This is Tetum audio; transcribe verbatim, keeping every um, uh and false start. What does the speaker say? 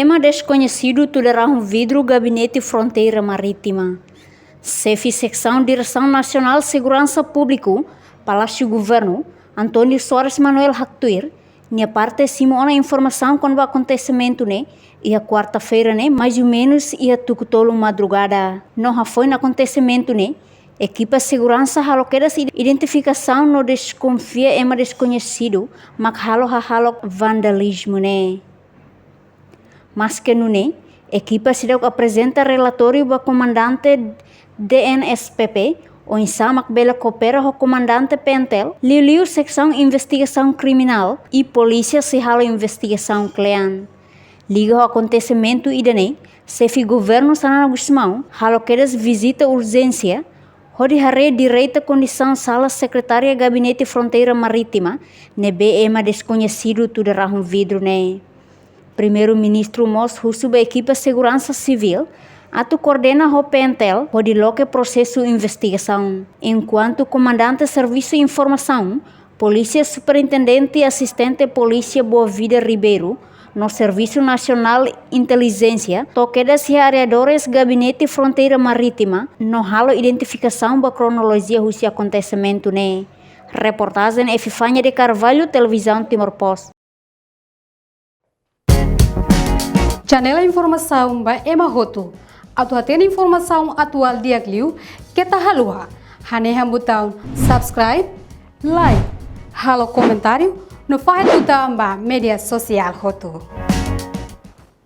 Ema deskoñesidu tuda rahun vidru Gabinete Fronteira Marítima. Xefe Seksaun Diresaun Nasionál Seguransa Públiku, Palásiu Governu, António Soares Manoel haktuir, nia parte simu ona informasaun kona-ba akontesimentu ne'e, iha kuarta-feira ne'e, mais ou menus iha tuku tolu madrugada. No hafoin akontesimentu ne'e, ekipa seguransa halo kedas id-, identifikasaun no deskonfia ema deskoñesidu mak halo hahalok vandalizmu ne'e. Maske nune'e, ekipa seidauk aprezenta relatóriu ba komandante D N S P P, oinsá mak bele koopera ho komandante P N T L, liuliu seksaun investigasaun kriminál i polísia sei halo investigasaun kle'an. Liga ho akontesimentu ida-ne'e, Xefe Governu Xanana Gusmão halo kedas vizita urjénsia, hodi haree direta kondisaun sala Sekretária Gabinete Fronteira Marítima, ne'ebé ema deskoñesidu tuda rahun vidru ne'e. Primeiru-Ministru mós husu ba ekipa seguransa sivíl atu koordena ho P N T L hodi loke prosesu investigasaun. Enkuantu Komandante Servisu Informasaun, Polísia Superintendente Asistente Polísia Boa Vida Ribeiro, no Servisu Nasionál Intelijénsia, to'o kedas iha arredores Gabinete Fronteira Marítima, no halo identifikasaun ba kronolojia husi akontesimentu ne'e. Reportajen Epifania de Carvalho, Televizaun Timor Post. Janela informasaun ba ema hotu. Atu hatene informasaun atuál di'ak liu, keta haluha hanehan butaun subscribe, like, halo komentáriu, no fahe tutan ba média sosiál hotu.